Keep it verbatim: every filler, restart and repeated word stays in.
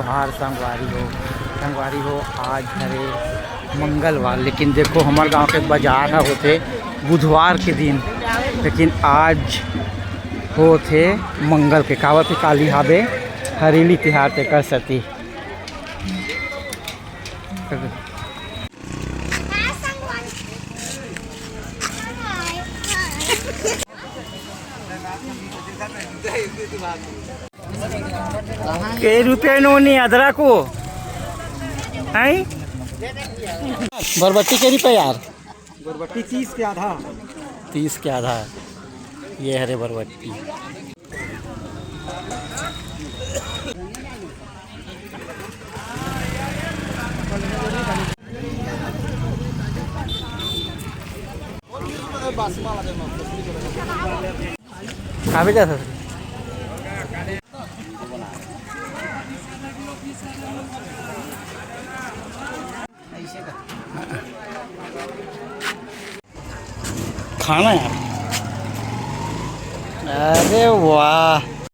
हार संगवारी हो, संगवारी हो, आज हरे मंगलवार, लेकिन देखो, हमर गांव के बाजार ह होथे बुधवार के दिन, लेकिन आज होथे मंगल के, काबर के काली हाबे हरेली तिहार, तेकर सेती। के रुपया नोनी अदरक को? हैं? बरबट्टी के रुपया यार? बरबट्टी तीस के आधा। तीस के आधा। ये हरे बरबट्टी। खाबे जा ससुर। खाना यार। अरे वाह।